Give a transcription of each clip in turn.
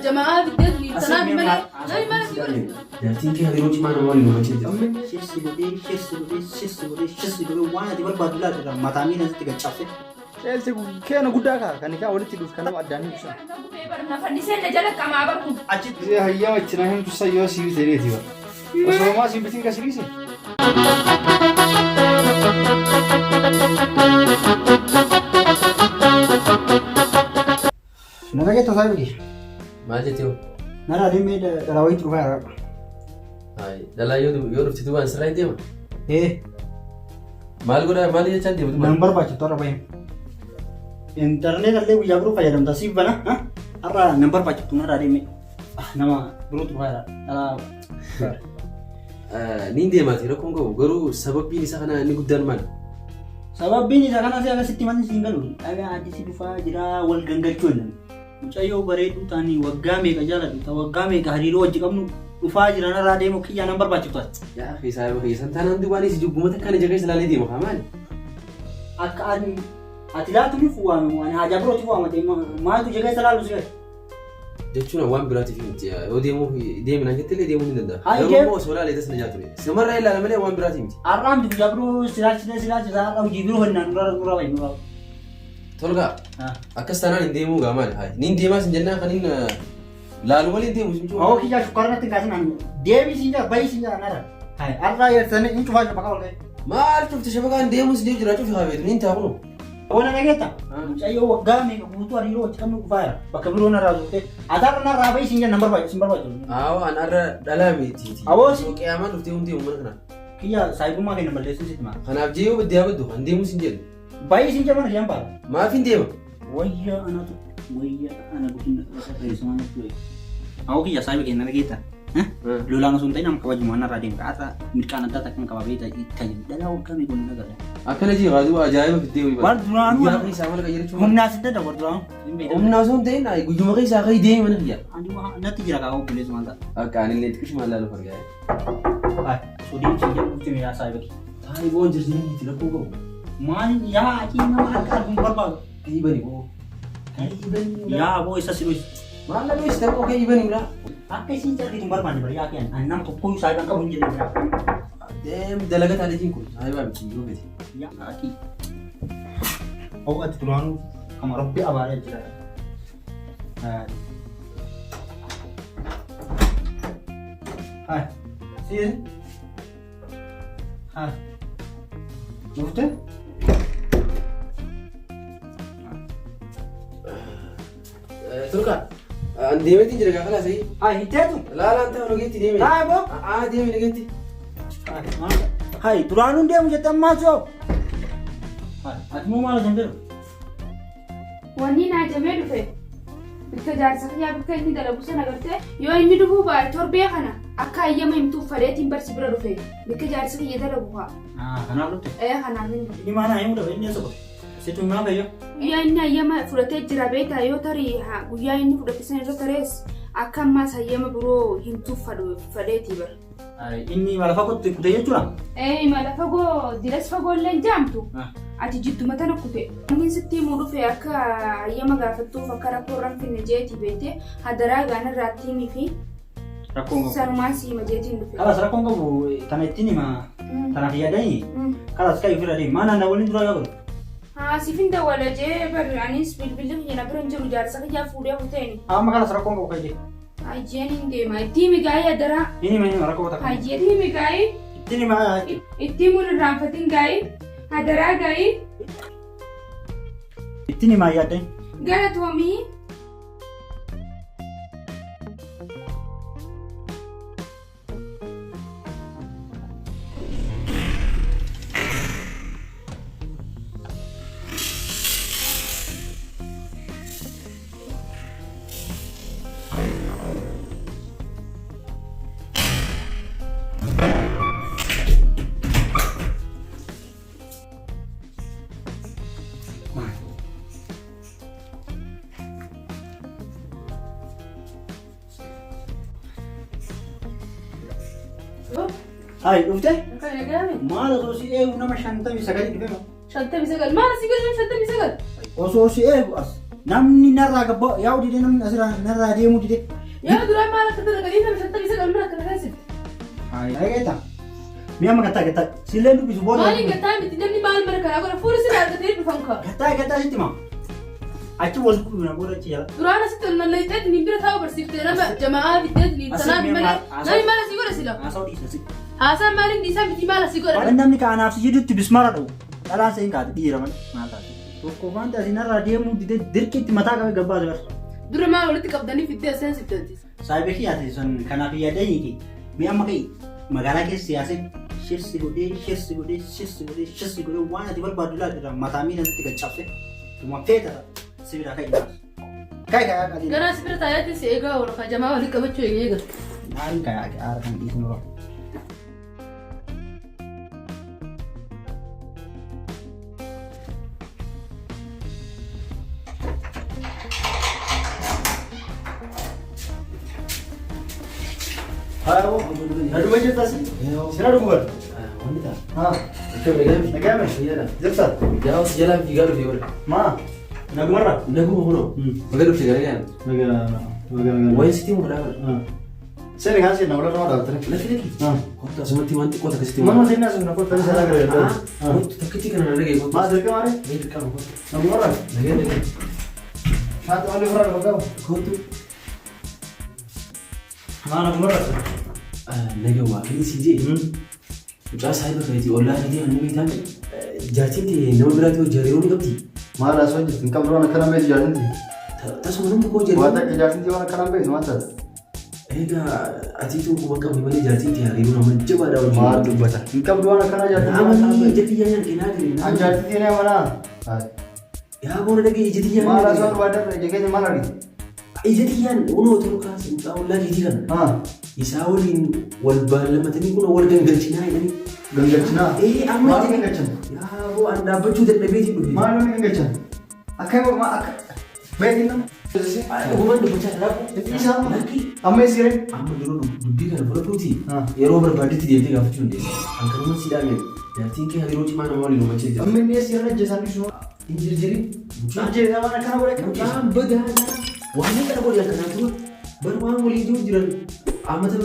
Jamaa fiddee tanaaf malee namni maal si godhe? Jaartiin kee hariiroo cimaa nama waliin uumachee jirti. Shessi godhee, shessi godhee, shessi godhee, shessi godhee waan ati barbaadu laata mataa miila sitti gaccabse. Qeelsi keena guddaa kaa kan kaa walitti dhuuf kan nama addaan hin ibsan. Fannisee na jala qamaa barku. Achitti. Isee hayyama itti na himtu san yoo sii bite deeti bara. Osoo homaa siin bitiin kasi dhiise. Na dhageetta isaa miti. Maal jettee hoo? Narraa deemee dhalaa wayiitti dhufaa jira. Hayi, dhalaa yoo dhufte duubaan sirraa hin deema. Ee Maal godhaa maal jechaan deema nan duubaan? barbaachiftu har'a bahee. Intarneet illee guyyaa biroo fayyadamta siif bana. Har'a nan barbaachiftu narraa deemee. Nama birootu dhufaa jira. Dhalaa. Niin deemaati rakkoon qabu garuu sababbiin isa kana inni guddaan maali? Sababbiin isa kana si akkasitti manni siin galu dhagaa addisi dhufaa jira wal gangalchuu hin Mucayyoo bareedduu ta'anii waggaa meeqa jaaladhu ta waggaa meeqa hariiroo wajji qabnu dhufaa jira narraa deemu kiyyaa nan barbaachiftu ati. Yaa keessaa yoo keessan taanaan duubaan isi jubbuma takkaan ija keessa ilaalee deema haa maali? Akka ani ati laatuuf waamamu ani haajaa birootiif waamate maaltu ija keessa laalu si gadi. Jechuun waan biraatiif miti yoo deemuu deemina jettee illee deemuu ni danda'a. Haa, Garuu deem. immoo osoo ilaalee tas na jaa ture. Simarraa ilaala malee waan biraatiif miti. Har'aan guyyaa biroo silaachise silaachise har'a hojii biroo hennaan nurra nurra bahi nurra. Tolgaa akkas taanaan hin deemuu gaa maali? Haa niin deemaa sin jennaan kan inni laalu malee hin deemu sin Awoo kiyyaa shukkaara natti hin kaasin ani deebii siin jira bahi siin jira narra. Hai har'a yeessanii hin cufaa shabaqa ol ka'e. Maal cufti shabakaan deemuu sin jira cufi haa beektu niin taa kunoo. Ona dhageetta? Mucayyoo waggaa meeqa guutuu hariiroo wajji qabnu dhufaa jira. Bakka biroo narraa turte. Ati har'a narraa bahi siin jira nan barbaachisu sin barbaachisu. Awoo an har'a dhalaa mitiiti. Awoo si- Osoo qiyaamaan dhuftee hundi deemu mana kana. Kiyya saayibummaa keenya balleessuu sitti maa. Kanaaf jee yoo baddee haa baddu kan deemuu sin jedhu. Baay'ee siin jira mana kiyyaan baala. Maaf hin deema? Wayya anatu wayya ana guddina reessumaa natti wayya. Awoo kiyya saayiba keenya dhageetta. Lolaan osoo hin ta'in amma kabajumaa narraa deemta. Har'a mirqaan addaa takkan qaba beekta itti dhalaa waggaa meeqa waliin agarra. Akkana jee qaaduu ajaa'iba fiddee wayii War duraanuu Guyyaa keessaa mana qayyarachuu. humnaa si dadha war duraanuu. Humnaa osoo hin ta'in guyyuma keessaa ka'ii deemi mana kiyya. Ani waa natti jira kaa obboleessu maal ta'a. Akka anillee xiqqishuma laaluuf argaa. Ay osoo deemsi hin jedhu dhufte miidhaa saayiba kiyya. Taa'ee boon jirti itti rakkoo qabu. Maal yaa ati nama akka arguun barbaadu. Ka'ii bani boo. Ka'ii bani. Yaa boo isa si dhoysa. Maal na dhoysa ta'uu ka'ii bani mulaa. Akka isin argitu hin barbaanne bari yaa kiyyan ani nama tokkoyyuu saayiba hin qabu hin jedhe yaa. Deem dalaga taaleetiin kun saayibaa miti yoo fete. Yaa ati. Hoo ati duraanuu kama rabbi abaaree jira. Hai. Si. Hai. Dhufte? Turka, an deemeetiin jira gaafa laasee. Hai, hitteetu? Laalaan ta'u nageetti deeme. Hai boo. Aa deeme nageetti. Hai, duraanuu hin deemu jette ammaa soo. Hai, ati immoo maal hojjan jedhu? Wanni naa jamee dhufe bikka jaarsa kiyyaa bikka inni dalagu sana gartee yoo inni dhufuu baate torbee kana akka hayyama himtuuf fadheetiin barsi bira dhufe bikka jaarsa kiyya dalagu haa. Ah, kanaaf dhufte. Ee kanaaf inni dhufe. Inni maal haa himu dhabe inni eessa qote? Situ himaa fayya. Guyyaa inni hayyama fudhatee jira beektaa yoo tarii guyyaa inni fudhate sana irra tarees akka ammaas hayyama biroo himtuuf fadheetii bara. Inni imala fagootti kute jechuudha. Ee imala fagoo diras fagoo illee hin jaamtu. Ati jidduma tana kute. Inni sitti himuu dhufe akka hayyama gaafattuuf akka rakkoo irra hin finne jeeti beekte hadaraa gaana irraatti himii fi Rakkoon qabu. sanumaan si hima jeetiin dhufe. Kalas rakkoon qabu tana ittiin hima tanaaf yaadanii kalas ka'i ofirra deemi maal na waliin dura yoo godhu. Haa siif hin dawwala jee bari anis bilbilli kiyya na bira hin jiru jaarsa kiyyaa fuudhee kuteeni. Amma kalas rakkoon qabu ka'i jee. Hayyeen hin deema. Itti himi gaa'ii adaraa. Hin hima hin hima rakkoo takka. Hayyee itti himi gaa'ii. Ittiin hima. Itti himuun irraanfatin gaa'ii. Hadaraa gaa'ii. Ittiin hima yaaddeen. Galatoomii. Hayi dhufte? Maal osoo si eegu nama 59 dhufe moo? 59 maal si galme 59? Osoo si eegu as. Namni narraa gabbaa yaa'u didee namni asirraa narraa deemuu didee. Yaa duraan maal akka dalaganii nama shantamii sagal mana akkana keessatti. Dhageetta. Mi'a amma gattaa gattaa sillee dubbisu booda. Maaliin gattaa miti namni maal mana kanaa godha fuula sirraa argatanii dhufan kaa. Gattaa gattaa sitti hima. Achi wal gubina booda achi jala. Duraan asitti ol nallayxeet niin bira taa'u barsiiftee nama jama'aa fiddeet niin Asii tanaaf mi'a malee maal- namni maal asii godha sila. Haasa'u dhiisa si. Haasaan maaliin dhiisaa miti maal asii godha. Waan namni kaanaaf si jirutti bismaara dha'u. Dhalaan seen kaate dhiira malee maal taate. Tokko waan taate narraa deemuu didee dirqiitti mataa qabee gabbaase bara. Dura maal walitti qabdanii fiddee aseen sifteeti. Saayiba kiyyaate sun kanaaf yaadee hiiki. Mi'a amma ka'e magaalaa keessa siyaasee shirsi godhee shirsi godhee shirsi godhee shirsi godhee waan ati barbaaddu laata mataa miila sitti gachaabse tuma feeta si bira ka'e. Ka'e ka'e akka adiin. Ganaa si bira taa'eetti si eegaa oolu ka jamaa walitti qabachuu eegaa. Maaliin ka'e akka aara kan dhiisnu roo. Naduma jirtas? Sira dhuguma. Wanni ta'a. Haa. Akkam nagaami? Nagaame. Fayyaadha. Jirta? Yaa si jalaa fiigaa dhufe bara. Maa? Nagumarra? Naguma kunoo. Baga dhufte gara gaana. Naga naga naga. Waa'ee sitti himu fedhaa bara. Seeni kaan seenaa walirra nama dhaabatanii. Lafi lafi. Haa. Kottu asumatti waan xiqqoo takka sitti Manuma seenaa sun kottu ani salaa gara jedhaa. Kottu takkitti kana na dhagaye kottu. Maa dirqama malee? Mee dirqama kottu. Nagumarra? Nagee nagee. Shaanxa malee ofirraa dhufa qabu. Kottu. Maa nagumarra? Nagee waa kenni si jee. Mucaa saayiba keetii ollaa keetii kan namni taate jaartiin tee nama biraatti hojii hariiroo ni qabdi. Maal asoo jirtu hin qabdu waan akkana beektu jaartiin tee. Tasuma namni tokko hojii Waan takka jaartiin tee waan akkana beektu maal taate? Egaa atiitu kuma hin qabne malee jaartiin tee hariiroo nama jabaadha hojii. Maal dubbata? Hin qabdu waan akkana jaartiin Nama tee. qaama ija xiyyaa nyaanqee naa gadi. An jaartiin tee nama naa. Yaa boona dhagee ija xiyyaan. Maal asoo barbaaddan ija keessa maal argite? Ija xiyyaan onoo tolkaa mucaa ollaa keetii kana. Haa. Isaa waliin wal baallamatanii kun wal gangalchinaa jedhanii. Gangalchinaa? Ee amma Maal gangalchan? Yaa boo an dhaabbachuu dadhabeetii dhufe. Maal namni gangalchan? Akka ma akka beekin nama. Dhugumaan dubbachaa jira. Isa amma. Lakki Amma eessi amma yeroo dubbii kana fudhatuuti Haa. yeroo barbaadetti deemtee gaafachuu dandeessa. An kanuma si dhaame jaartiin kee hariiroo cimaa nama waliin uumachee jira. Amma inni eessi irra ajjeesaan dhiisu. Hin jirjirin. Mucaan Ajjeesaa waan akkana godhe akka mucaan badaadha. Waan kana godhe akkanaa tura. Bar waan waliin jiru jiran amata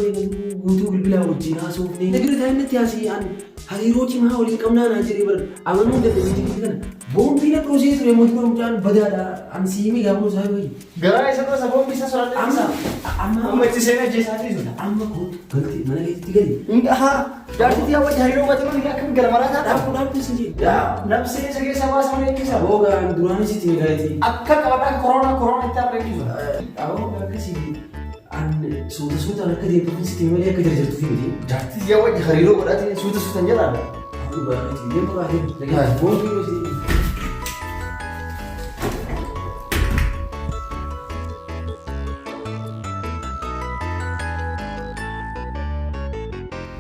guutuu bilbilaa wajjin haasofne. Nagirri taa'inatti haasii an hariiroo cimaa waliin qabnaa naan jedhee bar amanuu dadhabee jiru kana. Boombii na dhoosee ture mootummaa mucaan badaadha. An siimii gaafa isaa bayi. Garaa isa dhosa boombii isa soraatee Amma isa. amma Amma itti seenee ajjeesaa dhiisu. amma kootu galtee mana keetti gali. Haa jaartii tiyyaa wajji hariiroo godhate malee akkam gara maraa taata. Dhaabuu dhaabuu si jedhe. Nabsee isa keessa baasa malee eeggisa. Aboogaan duraanis itti meeqaati. Akka qabadhaan koroonaa koroonaa itti har'a eeggisu. Aboogaan akkasii an suuta suutaan akka deemtuuf sitti malee akka jarjartuuf miti. Jaartii tiyyaa wajji hariiroo godhate suuta suutan jedhaan. Deemtu baatee boombii yoo si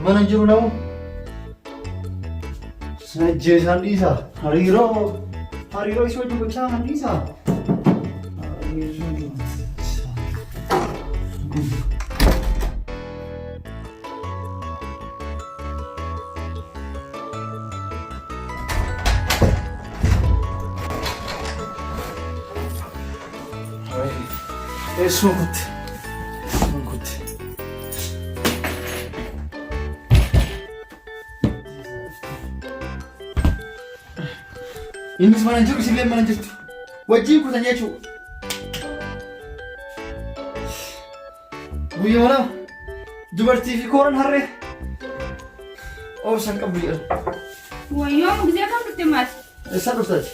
Mana hin jiru namu. Sin ajjeesaan dhiisaa. Hariiroo hariiroo isii wajjin gochaa kan dhiisaa. Hariiroo isii wajjin gochaa. Eessuma kutte. Eessuma kutte. Innis mana hin jiru, isillee mana hin jirtu. Wajjin kutan jechuudha. Guyyaa lama dubartii fi kooran harree obsan qabdu jedhan. Wayyoo gisee kam dhufte maati? Eessaa dhuftaati?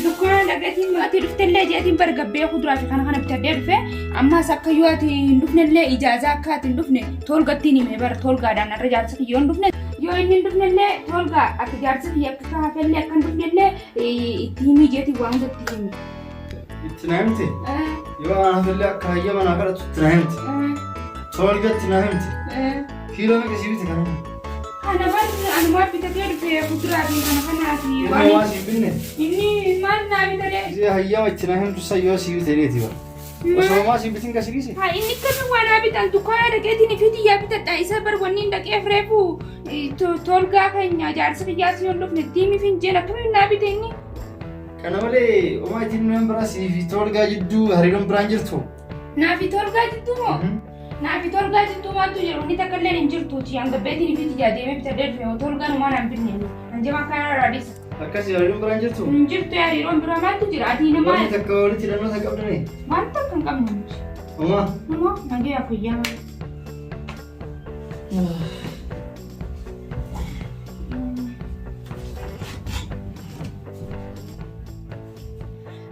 Dukkaana dhaqeetiin ati dhuftellee jeetiin bargabbee kuduraa fi kana kana bitadhee dhufe ammas akka yoo ati hin dhufnellee ijaazaa akka ati hin dhufne toolgattiin hime bara toolgaadhaan irra jaarsa kiyya hin dhufne yoo inni hin dhufnellee toolgaa akka jaarsa kiyya akka hafallee akka hin dhufnellee itti himii jeetiin waan hunda itti himi. Itti na himte? Yoo aan hafallee akka hayyama naa kadhatu itti na himte. Toolgatti na himte. Kiiloo meeqa sii bite kana? Kana bar anumaa bitatee dhufe kuduraa fi kana kanaa fi Inni waan waan sii binne. inni maal naa bitatee Isee hayyama itti na himtu san yoo sii bite deeti bara. Osoo maa sii bitin kasi dhiise? Haa inni akkami waan haa bitan dukkaana dhaqeetiin fi xiyyaa bitadha isa bar wanni hin dhaqeef reefu tolgaa keenya jaarsa kiyyaa si hin dhufne tiimiif hin jeen akkamiin naa bite inni. Kana malee homaa ittiin nama biraa siif tolgaa jidduu hariiroon biraan jirtu. Naafi tolgaa jidduu moo? Naafi tolgaa jidduu maaltu jiru? Inni takka illee hin jirtuuti. Hanga beetiin fi tijaa deemee bitadhee dhufe tolgaan homaa naan binne. Hanjama kana irraa dhiisa. Akkasii hariiroon biraan jirtu. Hin jirtu hariiroon biraa maaltu jira? Ati nama Wanti takka walitti hidhannoo isa qabdani. waan takka hin qabne nuti. Homaa. Homaa nagaya fayyaa.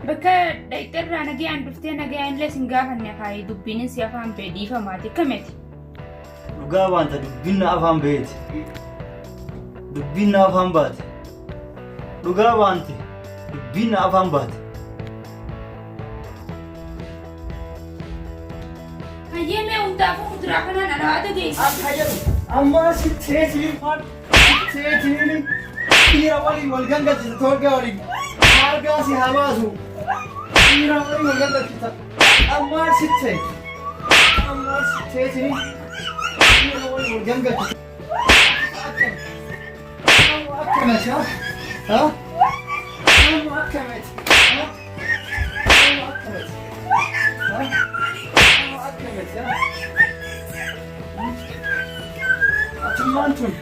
Bakka dhayxirraa nagayaan dhuftee nagayaan illee sin gaafanne kaayee dubbiin si afaan ba'e dhiifamaati akkamiti? Dhugaa waanta dubbiin na afaan ba'eeti. Dubbiin na afaan baate. Dhugaa waanti dubbiin na afaan baate. Hayyee mee hundaafuu kuduraa kanaan alawaata geessi. Akka jedhu ammaa si teetiin maal teetiin dhiira waliin wal gangalchita tolgaa waliin argaa si haa baasu dhiira waliin wal gangalchita ammaa si tee ammaa si teetiin dhiira waliin wal gangalchita akka akkamati ha ha amma akkamati ha amma akkamati ha amma akkamati ha Atummaan tun.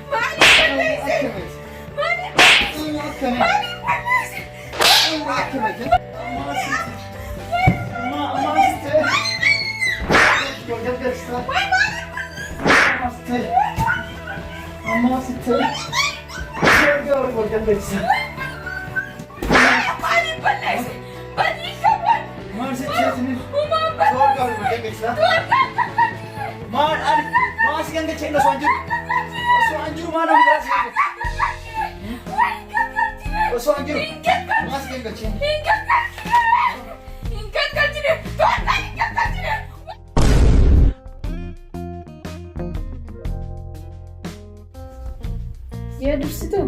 Maaliif balleesse? Badii qaban! Uumaan balleesse! Maal ani maal si gangalchee osoo hin jiru osoo hin jiru maal nama biraa si gangalchee osoo hin jiru maal si gangalchee. Hin gangalchine! Toortaan hin gangalchine! Yaa dursituu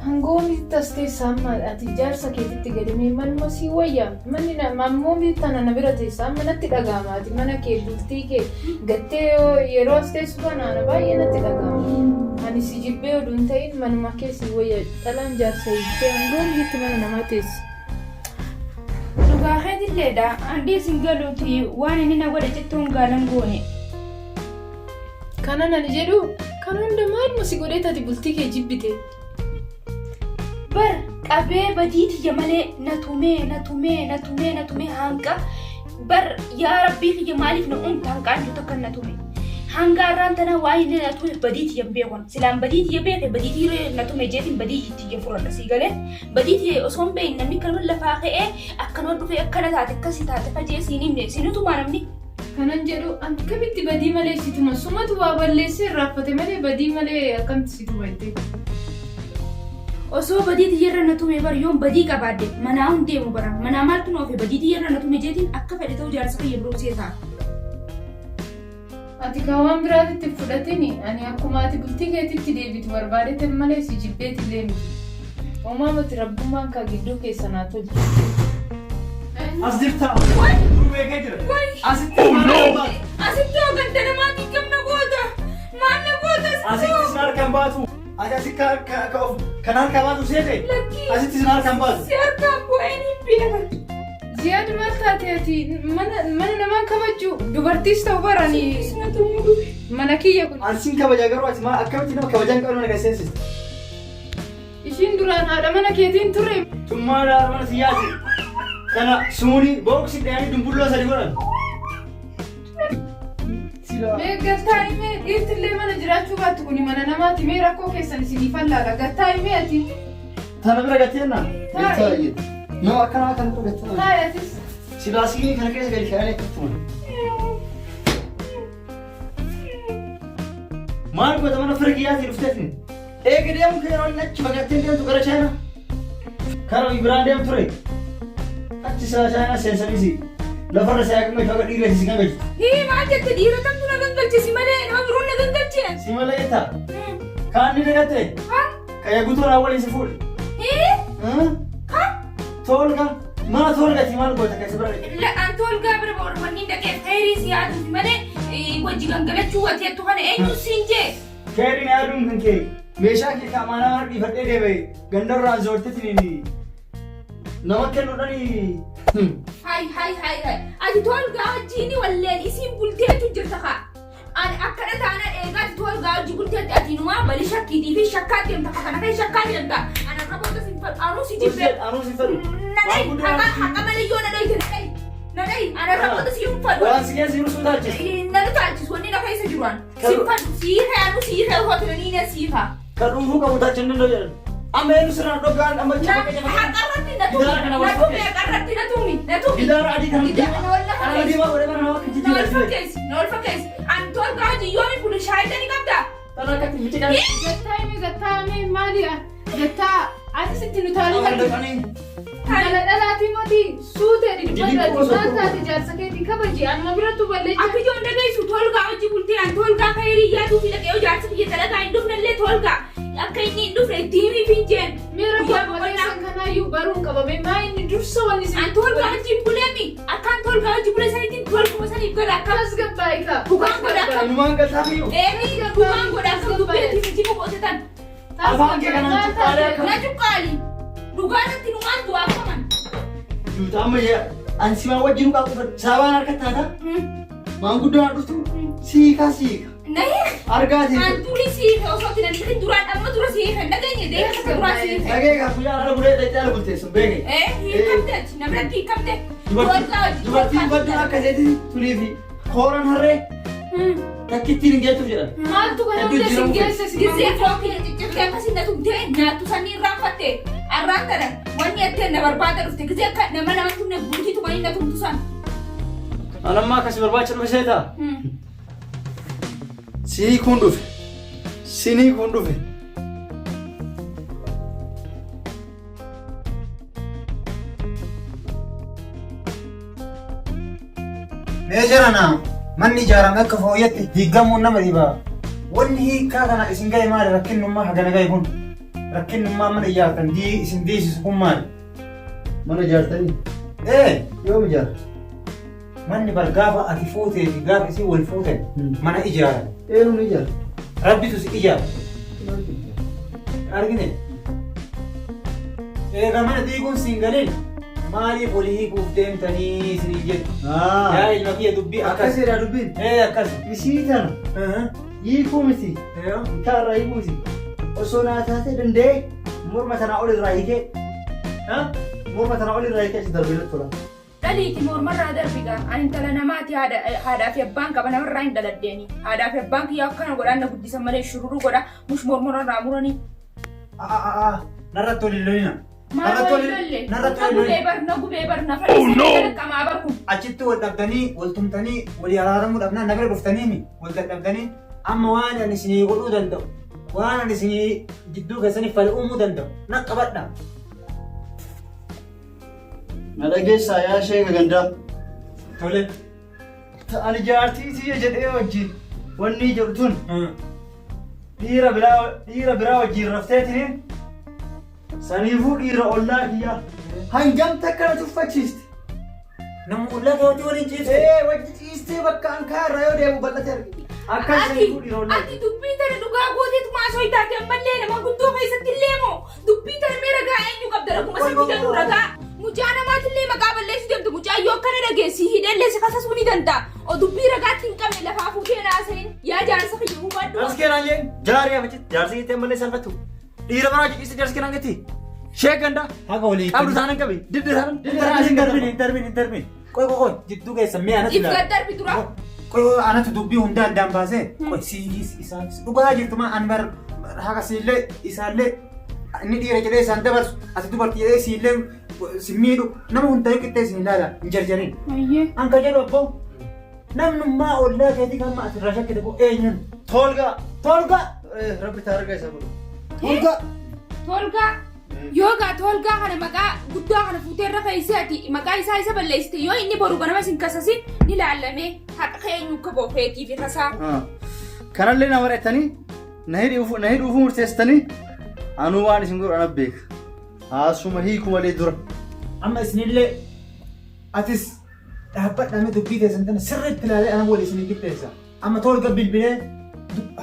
hangoomitti as teessa amma ati jaarsa keetitti gadimee manuma sii wayya manni ammoo tana na bira teessa amma natti dhaga'ama ati mana kee bultii kee gattee yeroo as teessu kana ana baay'ee natti dhaga'ama. Ani si jibbee oduu hin ta'in manuma kee sii wayya dhalaan jaarsa hiiktee hangoomitti mana namaa teessi. Dhugaa keetilleedha. Andii sin galuuti waan inni na godhe cittuun gaalan goone. Kanan ani jedhu kan hunda maaluma si godhee ati bultii kee jibbite. Bar qabee badii tiyya malee na tumee na tumee na tumee na tumee hanqa bar yaa rabbii kiyya maaliif na uumta hanqaan jiru takka na tume. Hanga har'aan tana waan inni na tume badii tiyya hin beekon. Silaan badii tiyya beeke badii tiyya na tume jeetiin badii tiyya furadha sii galee. Badii tiyya osoo hin beekin namni kanuma lafaa ka'ee akkanuma dhufee akkana taate akkasii taate fajee siin himne siin utumaa namni. Kanan jedhu akkamitti badii malee si tuma sumatu waa balleessee irraanfate malee badii malee akkamitti si tuma jettee. Osoo badii tiyyarra na tume bar yoon badii qabaadde manaa hun deemu bara manaa maaltu na oofe badii tiyyarra na tume jeetiin akka fedhe ta'u jaarsa kiyya biroo see ta'a. Ati kan waan biraatitti hin fudhatini ani akkuma ati bultii keetitti deebitu barbaadeetan malee si jibbeetillee miti. Homaa miti rabbummaan kaa gidduu keessa naa tolchu. As jirta. Dur beekee jira. Asitti maal baatu? Asitti hoo ganda namaatiin gamna goota. Maal na goota Asitti sin harkaan baatu. Ati asi kan harkaa baatu seete. Lakkii. Asitti sin harkaan baatu. Si harkaan bu'een hin beekan. Ziyaad maal taate ati mana mana namaan kabaju dubartiis ta'u barani Na tumuu dhufe. mana kiyya kun. Ani sin kabajaa garuu ati maal akkamitti nama kabajaa hin qabne mana kan seensiste? Ishiin duraan haadha mana keetiin turre. Tun maal haadha mana siyyaati? Kana sumuunii booksi dhayanii dumbulloo sadi godhan. Mee gattaa himee dhiirtillee mana jiraachuu baattu kuni mana namaati mee rakkoo keessan isinii fallaadha gattaa himee ati. Tana bira gatteenna. Taa'i. Nama akkanaa kan dhugataa. Taa'i atis. Silaa siinii kana keessa gadi kaa'anii akkatti tuman. Maal goota mana fira kiyyaatii dhufteetiin? Eega deemu kee yeroo inni achi fagaattee deemtu gara Chaayinaa. Kara biraan deemu ture. Achi isaa Chaayinaa seensaniisi. Lafarra si haa gammachu akka dhiira si gammachitu. Hii maal jette dhiira kamtu na gangalchisi malee nama biroon na gangalchine. Si malee jettaa? Kaan ni dagatte? Kaya guutuu raawwaliin si fuudhe. Hii Toolga mana toolgati maal goota keessa bira dhaqe? An toolgaa bira boormanni dhaqee khayrii si yaaduufi malee wajji gangalachuu wateettu kana eenyu siin jee. Keeriin yaaduun kan kee meeshaa kee ka amaanaa mana dhiifadhee deebi'e gandarraan zoortetiin Nama kennuudhaani. Hai hai hai hai. Ati tolgaa wajjin walleen isiin bulteetu jirta kaa. Ani akkana taana eegaa ati tolgaa wajji bulteetti ati numaa bali shakkiitii fi shakkaa deemta kana kai shakkaa deemta. Ani akka booda sin fadhu anuu si jibbee. Anuu si fedhu. Na dhayi haqa malee yoo na dhayite na dhayi. Na dhayi ani akka booda si hin fadhu. Waan si keessa jiru sun taalchisa. Na taalchisu wanni na keessa jiru an. Sin fadhu sii kee anuu sii kee hootuna ni na sii kaa. Kan dhuunfuu qabu taalcha hin danda'u jedhan. Amma eenyu sirraan dhoggaan amma cafa cafa. Haqarratti na tumi. Na tumi haqarratti na tumi. Na tumi. Gidaara adii kana Gidaara Kana diimaa godhee mana nama akka Na ol jijjiirraa. fakkeessi, na ol fakkeessi. Ani tolgaa hojii yoomi bulu shaayitanii qabda. Tana akkatti mici kana. Gattaa himi gattaa himi maali gattaa ati sitti nu taaluu Dhaqanii. Dhala dhalaatii mootii suutee Didii dubbadhaati qofa maal taate jaarsa keetii kabaji anuma birattu balleecha. Akka ijoon dhageessu tolgaa hojii bultee ani tolgaa kan hiriyyaa fi dhaqee jaarsa biyya dalagaa hin dhufnellee tolgaa. Akka inni hin dhufne itti himiif hin jeen. Miira koo keessan kanaayyuu baruun qabame maa inni dursa wanni isin. Ani tolgaa hojii buleemi. Akkaan tolgaa hojii bulee saniitiin tolguma saniif godha akka. Akkas gabbaa'e kaa. Dhugaan godha akka. Numaan galtaa fiyyuu. Eemi dhugaan godha akka dubbeetti miti boqotetan. Afaan kee kanaan cuqqaalee akka. Na cuqqaali. Dhugaanatti numaan du'aa qaban. Duuta amma jee ani simaa wajjin qaa qofa saabaan harka taata. Maanguddoo na dhuftu siika siika. Na hiik. Argaa An siika. durii siike osoo itti namni duraan amma dura siike hin dhageenye deekaa takka duraa siike. Dhagee kaa guyyaa arra bulee dhaqxee ala bulteessu beeke. Eh hiikamte namatti hiikamte. Dubartiin badduun akka isheetti turii fi kooran harree takkittiin hin geettuuf jedhan. Maaltu kana hunda sin geesse si Gisee fookii ciccirtee akkasii na tumtee nyaattu sanii irraanfatte. Arraan tana wanni ettee na barbaada dhufte gisee akka nama nama tumne buutii tumanii na tumtu san. Anammaa akkasii barbaacha dhufe seetaa? Sii kun dhufe. Sinii kun dhufe. Mee jarana manni ijaarame akka fooyyatti diigamuun nama dhiba. Wanni hiikaa kana isin gahe maali rakkinnummaa hagana gahe kun? Rakkinnummaa mana ijaartan dii isin diisisu kun maali? Mana ijaartanii? Ee Yoom ijaara? manni bar gaafa ati fuutee fi gaafa isin wal fuuten mana ijaaran. Eenyuun ijaara? Rabbitu si ijaara. Argine? Egaa mana diiguun siin galin maaliif walii hiikuuf deemtanii isin jedhu. Yaa ilma kiyya dubbii akkas. Akkasidha dubbiin. Ee akkas. Isii tana hiikuu miti. Bitaa irraa hiikuu miti. Osoo naa taatee danda'ee morma tanaa ol irraa hiikee morma tanaa ol irraa hiikee achi darbee natti tola. Dhaliiti mormarraa darbiga. Ani intala namaati haadhaa fi abbaan qaba namarraa hin dhaladdeeni. Haadhaa fi abbaan kiyyaa akkana godhaan na guddisan malee shururuu godha. Mush mormarraa muranii. Narratti waliin lolina. Maal wal lolle? Narratti Na waliin gubee lolina. bar na gubee bar na fadhiisee qamaa bar kun. Achitti wal dhabdanii wal tumtanii walii araaramuu dhabnaan na bira dhuftanii wal dadhabdanii amma waan ani isinii godhuu danda'u waan ani isinii jidduu keessanii fala uumuu danda'u na qabadha. Na dhageessaa yaa sheeka gandaa. Tole. Ani jaartii tiyya jedhee wajjin wanni jedhu tun dhiira biraa wajjin rafteetiniin saniifuu dhiira ollaa kiyyaa hangam takka na tuffachiiste. Nama ollaa kee wajjin waliin ciifte. Ee wajji ciistee bakka an kaarra yoo deemu bal'ate argite. Akkas Ati saniifuu dhiira ollaa ati dubbii tana dhugaa gooteetu maasoo itaate ammallee nama guddoo keessatti illee moo dubbii tana mee ragaa eenyu qabda raguma san fidadhu ragaa. Mucaa namaatillee maqaa balleessuu deemtu mucaa yoo akkana dhageessi hidhellee si kasasuu ni danda'a. O dubbii ragaatti hin qabne lafaa fuutee naaseen yaa jaarsa kiyya hubadhu. Jaarsi kee naan jeen jaarii afachitti jaarsi keetti ammallee salphattu. Dhiira biraa wajjin ciiste jaarsi kee naan getti. Sheek gandaa Haga walii. qabdu taanan qabi didda taanan didda taanan Hin isin darbin garbi. hin darbin hin darbin. Qoy qoy qoy jidduu keessa mee anatu If gad darbi dura. Qoy qoy anatu dubbii hunda addaan baasee qoy siigis isaanis dhugaa jirtu maa ani bar haga siillee isaallee inni dhiira jedhee isaan dabarsu ati dubartii jedhee siillee si miidhu nama hundaa qixxee isin ilaala hin jarjarin. An ka jedhu abboo namnummaa ollaa keetii kan amma asirraa shakkite kun eenyuun? Tolgaa. Tolgaa! Rabbi taarga isa godhu. Tolgaa! Tolgaa. Yoogaa tolgaa kana maqaa guddaa kana fuutee irra keessee ati maqaa isaa isa balleessite yoo inni boru ganama sin kasasin ni laalame haqa keenyu akka boofeetii fi kasaa. Kanallee na bareettanii na hidhuufuu murteessitanii anuu waan isin godhu ana beeka. Haasuma hiiku malee dura. Amma isinillee atis dhaabbadhaame dubbii teessan tana sirriitti ilaalee ana wal isinii qixxeessa. Amma tolga bilbilee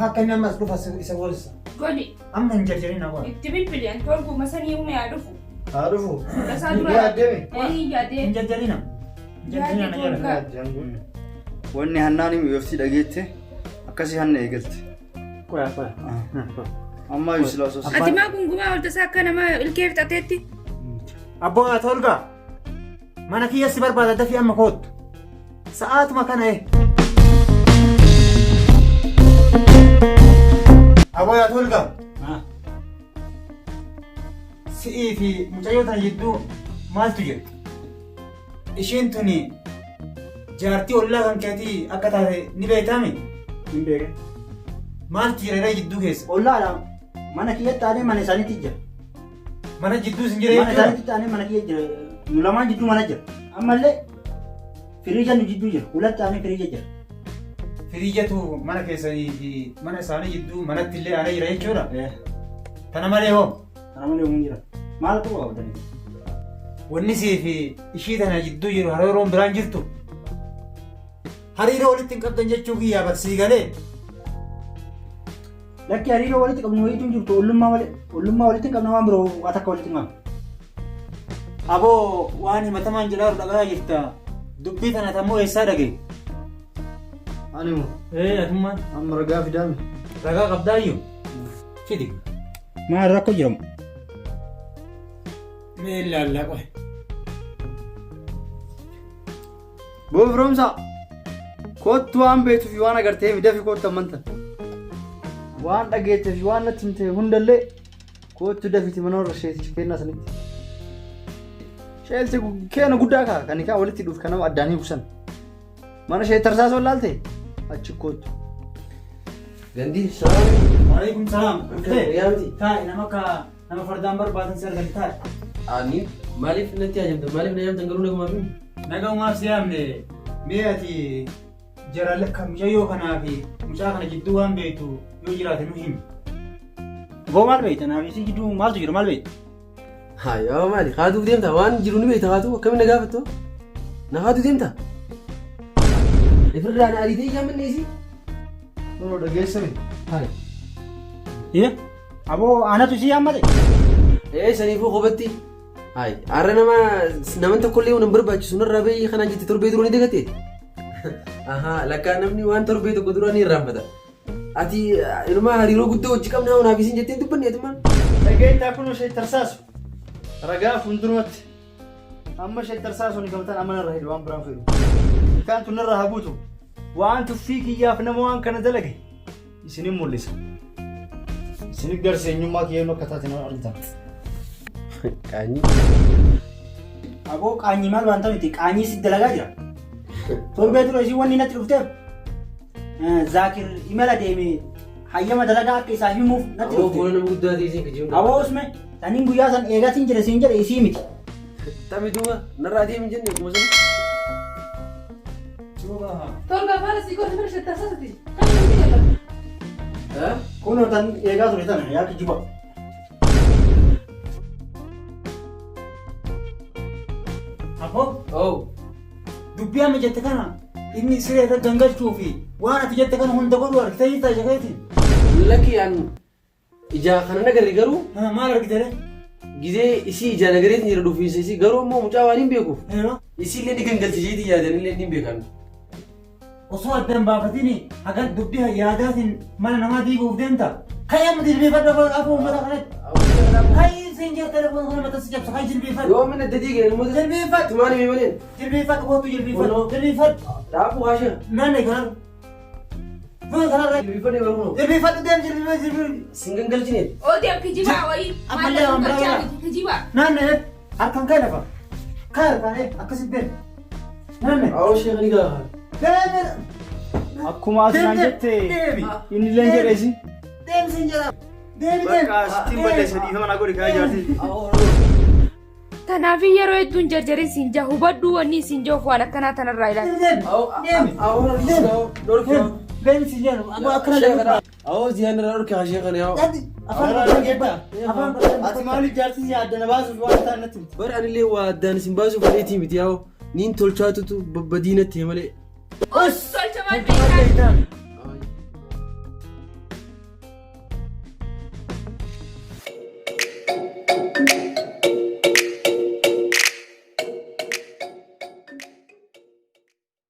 akka inni amma as dhufa isa gorsa. Goli Amma hin jarjarin hawaa. itti bilbili an tolguma sanii uume haa dhufu. Haa dhufu. Tasaa Ni dura. yaaddeme. Ee yaadee. Hin jarjarina. Hin jarjarina na jala. Wanni hannaan himu yoofti dhageette akkasii hanna eegalte. Qoya qoya. Ammaa yoo silaa osoo Ati maa gungumaa ol tasaa akka nama ilkee fixateetti? Abboo haa tolgaa. Mana kiyya si barbaada dafii amma koottu. Sa'aatuma kana ee. Aboo yaa tolgaa. Si'ii fi mucayyoo tana jidduu maaltu jira? Ishiin tuni jaartii ollaa kan keetii akka taate ni beektaami? Hin beeke. Maaltu jira irra jidduu keessa? Ollaadha. Mana kiyyatti aanee mana isaaniitti jira. Mana jidduu isin jira Mana jechuudha? isaaniitti aanee mana kiyya jira. Nu lamaan jidduu mana jira. Ammallee firiija nu jidduu jira. Hulatti aanee firiija jira. Firiijatu mana keessanii fi mana isaanii jidduu manatti illee aanee jira jechuudha? Tana malee hoo? Kana malee hin jira. Maal quba qabdanii? Wanni sii fi ishii tana jidduu jiru hariiroon biraan jirtu. Hariiroo walitti hin qabdan jechuu kiyyaa bar sii galee. Lakki hariiroo walitti qabnu wayiitu hin jirtu ollummaa malee. Ollummaa walitti hin qabna waan biroo waa takka walitti hin qabnu. Aboo waan himatamaan jedhaa jiru dhagahaa jirta. Dubbii tana tammoo eessaa dhagee? Ani moo Ee atummaan amma ragaa fidaame. ragaa qabdaayyuu? Fidi. Maal rakkoo jiramu? Mee ilaallaa qoy. Boo firoomsaa kottu waan beektuu fi waan agartee mi dafi kottu ammantan. Waan dhageette fi waan natti himte hundallee kottu dafiti mana warra isheetichi kennaa sanitti. Sheelti keena guddaa kaa kan kaa walitti dhuuf kan nama addaan hiiku san. Mana ishee tarsaasoo laalte achi kottu. Gandhi, salaam. Waalaikum salaam. Yaa miti. Taa'i nama akka nama fardaan barbaadan si argate taa'i. Ani maaliif natti ajamtan maaliif na yaamtan garuu nagumaaf himi? Nagaumaaf si yaamne mee ati jara kan mucayyoo kanaa fi mucaa kana jidduu waan beektu yoo jiraate nu himi. Boo maal beekta? Naaf isii jidduu maaltu jira maal beekta? Haa yaa maali haatuuf deemta waan jiru ni beekta haatu akkamiin na gaafattu? Na haatu deemta? Ifirraa na ariitee ijaan manne isii? Nuroo dhageessame. Hayi. Ee aboo anatu isii yaammate. Ee saniifuu kophatti. Hayi har'a nama naman tokkollee hin barbaachisu narraa bahii kanaan jette torbee dura ni dagate. Ahaa lakkaa namni waan torbee tokko dura ni irraanfata. Ati inumaa hariiroo guddoo hojii qabna naaf isin jettee hin dubbanne ati maal? Dhageettaa kun ishee tarsaasu. Ragaa fuuldurumatti. Amma ishee tarsaasu ni gamtaan amma narra hidhu waan biraan fedhu. Ilkaan tun narra haa buutu. Waan tuffii kiyyaaf nama waan kana dalage isinin mul'isa. Isinif garsi eenyummaa kiyya akka taate nama argitan. Qaanyii. Aboo qaanyii maal waan ta'u miti qaanyii si dalagaa jira. Torbee dura isii wanni natti dhufteef Zaakir imala deeme hayyama dalagaa akka isaa himuuf natti Aboo dhufte. fuula nama guddaa ta'e isin kijibuun. Aboo usme saniin guyyaa san eegatiin jira siin jedhe isii miti. Taphii duuba narraa deemi jenne akkuma sana. Tolga maal asii godhe mana shettaa sasati. Kan inni jala. Kunoo tan eegaa ture tana yaa kijiba. Aboo Oh. dubbii amma jette kana inni siree irra gangalchuu fi waan ati jette kana hunda godhu argitee jirta ija keetiin. Lakki an ijaa kana nagarre garuu Maal argite ree? gizee isii ijaa nagareetiin jira dhufiinsa isii garuu immoo mucaa waan hin beekuuf Yeroo isii illee ni gangalchi jeetii yaadan illee ni beekan. osoo adda hin baafatin haga dubbii yaadaatiin mana namaa diiguuf deemta. Kai amma jilbeeffadhu afaan afaan uummata kanatti. Kai siin jira telefoon kana mataa si cabsa kai jilbeeffadhu. Yoo mana dadii ga'e uummata Jilbeeffadhu. tumaan himee malee Jilbeeffadhu kootu jilbeeffadhu. Jilbeeffadhu. dhaabuu haasha. Naannoo kanarra. Fuula kanarra. Jilbeeffadhu barbaadu. Jilbeeffadhu deem jilbeeffadhu jilbeeffadhu. Sin gangalchine. Odeef kijibaa wayii. Ammallee waan biraa Maal miti kijibaa. Naannoo harkaan kai lafa. Kai harkaan akkasitti deem. Naannoo. Awoo sheekh ni gaafa. Deem. Akkuma ati naan jette inni illee jedhe isin. Deem siin jedha. Deemi deem. Bakka asittiin balleessa dhiifama naa godhi kaa jaartii. Kanaaf yeroo hedduun jarjarin siin jaa hubadhu wanni siin joof waan akkanaa tanarraa ilaali. Deem. Deem. Awoo dhorki. Deem siin jedha. Aboo akkana deemu. Awoo ziyaan irraa dhorki haashee kana yaa'u. Afaan qabadhu. Afaan qabadhu. Ati maaliif jaartii si adda na baasuuf waan ta'an natti himte? Bara anillee waa addaan isin baasuuf fedheetii miti yaa'u. Niin tolchaatutu babbadiinatti malee. Us tolcha maal beektaa?